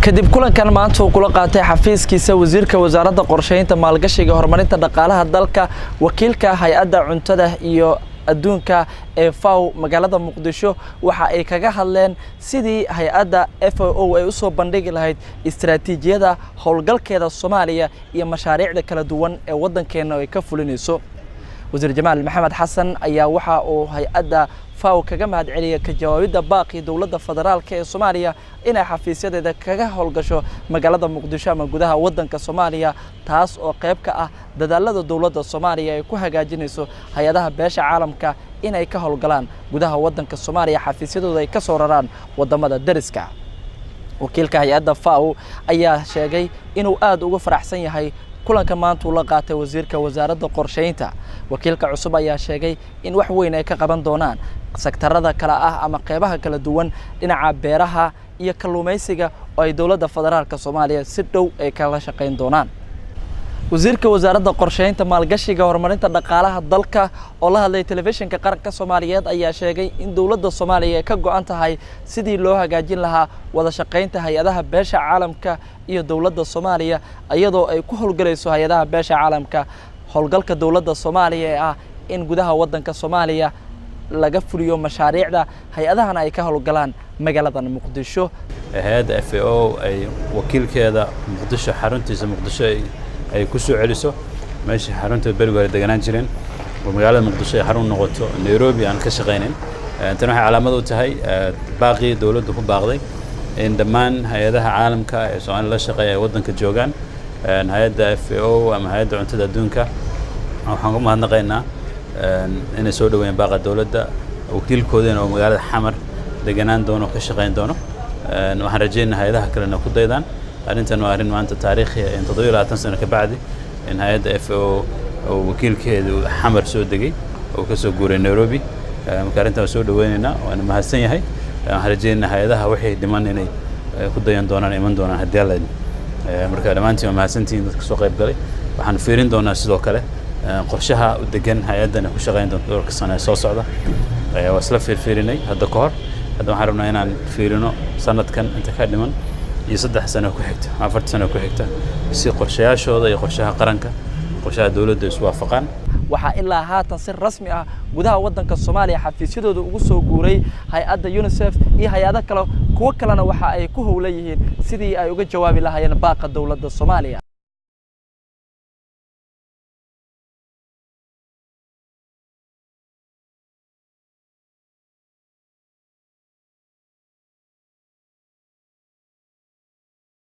Kadib kulankan maanta uu kula qaatay xafiiskiisa wasiirka wasaaradda qorsheynta, maalgashiga, horumarinta dhaqaalaha dalka, wakiilka hay-adda cuntada iyo adduunka ee FAO magaalada Muqdisho, waxa ay kaga hadleen sidii hay-adda FAO ay usoo bandhigi lahayd istaraatiijiyada howlgalkeeda Soomaaliya iyo mashaariicda kala duwan ee waddankeena ay ka fulinayso. Wasiir Jamaal Maxamed Xasan ayaa waxa uu hay-adda FAO kaga mahadceliyay ka jawaabidda baaqii dowladda federaalka ee Soomaaliya inay xafiisyadeeda kaga howlgasho magaalada Muqdisho ama gudaha waddanka Soomaaliya, taas oo qayb ka ah dadaalada dowladda Soomaaliya ay ku hagaajinayso hay-adaha beesha caalamka inay ka howlgalaan gudaha waddanka Soomaaliya, xafiisyadooda ay ka soo raraan wadamada dariska. Wakiilka hay-adda FAO ayaa sheegay inuu aada uga faraxsan yahay kulanka maanta uu la qaatay wasiirka wasaaradda qorsheynta. Wakiilka cusub ayaa sheegay in wax weyn ay ka qaban doonaan sektarada kale ah ama qeybaha kala duwan dhinaca beeraha iyo kalluumaysiga oo ay dowladda federaalka Soomaaliya si dhow ay kala shaqayn doonaan. Wasiirka wasaaradda qorsheynta, maalgashiga, horumarinta dhaqaalaha dalka oo la hadlay telefishinka qaranka Soomaaliyeed ayaa sheegay in dowladda Soomaaliya ay ka go'an tahay sidii loo hagaajin lahaa wada shaqaynta hay-adaha beesha caalamka iyo dowladda Soomaaliya, iyadoo ay ku howlgalayso hay-adaha beesha caalamka howlgalka dowladda Soomaaliya ee ah in gudaha waddanka Soomaaliya laga fuliyo mashaariicda, hay-adahana ay ka howlgalaan magaalada Muqdisho. Hay-adda FAO ay wakiilkeeda Muqdisho, xaruntiisa Muqdisho ay ku soo celiso meeshii xarunta beriga hore deganaan jireen, oo magaalada Muqdisho ay xarun noqoto, Nairobi aan ka shaqaynin. Tan waxay calaamad u tahay baaqii dowladdu ku baaqday in dhammaan hay-adaha caalamka ee Soomaaliya la shaqeeya ay waddanka joogaan. Hay-adda FAO ama hay-adda cuntada adduunka waxaan ku mahadnaqaynaa inay soo dhaweeyeen baaqa dowladda, wakiilkoodina oo magaalada Xamar deganaan doono, ka shaqayn doono. Waxaan rajaynayaa hay-adaha kalena ku daydaan. Arrintan waa arrin maanta taariikhi ah in 27 sano ka bacdi in hay-adda FAO oo wakiilkeedu Xamar soo degay oo ka soo guuray Nairobi. Marka arrintan waa soo dhaweynaynaa, waana mahadsan yahay. Waxaan rajaynayaa hay-adaha waxay dhiman inay ku dayan doonaan, iman doonaan haddii Alla idmo. Marka dhammaantiin waa mahadsantihiin dadka soo qayb galay. Waxaan fiirin doonaa sidoo kale qorshaha u degan hay-addan ay ku shaqayn doonto dhowrka sano ee soo socda. Waa isla fiirfiirinay hadda ka hor. Hadda waxaan rabnaa inaan fiirino sanadkan inta ka dhiman iyo 3 sano ku xigta, 4 sano ku xigta, si qorshayaashooda iyo qorshaha qaranka, qorshaha dowladda isu waafaqaan. Waxaa ilaa haatan si rasmi ah gudaha waddanka Soomaaliya xafiisyadooda ugu soo guuray hay-adda UNICEF iyo hay-ado kale, kuwo kalena waxa ay ku howlan yihiin sidii ay uga jawaabi lahaayeen baaqa dowladda Soomaaliya.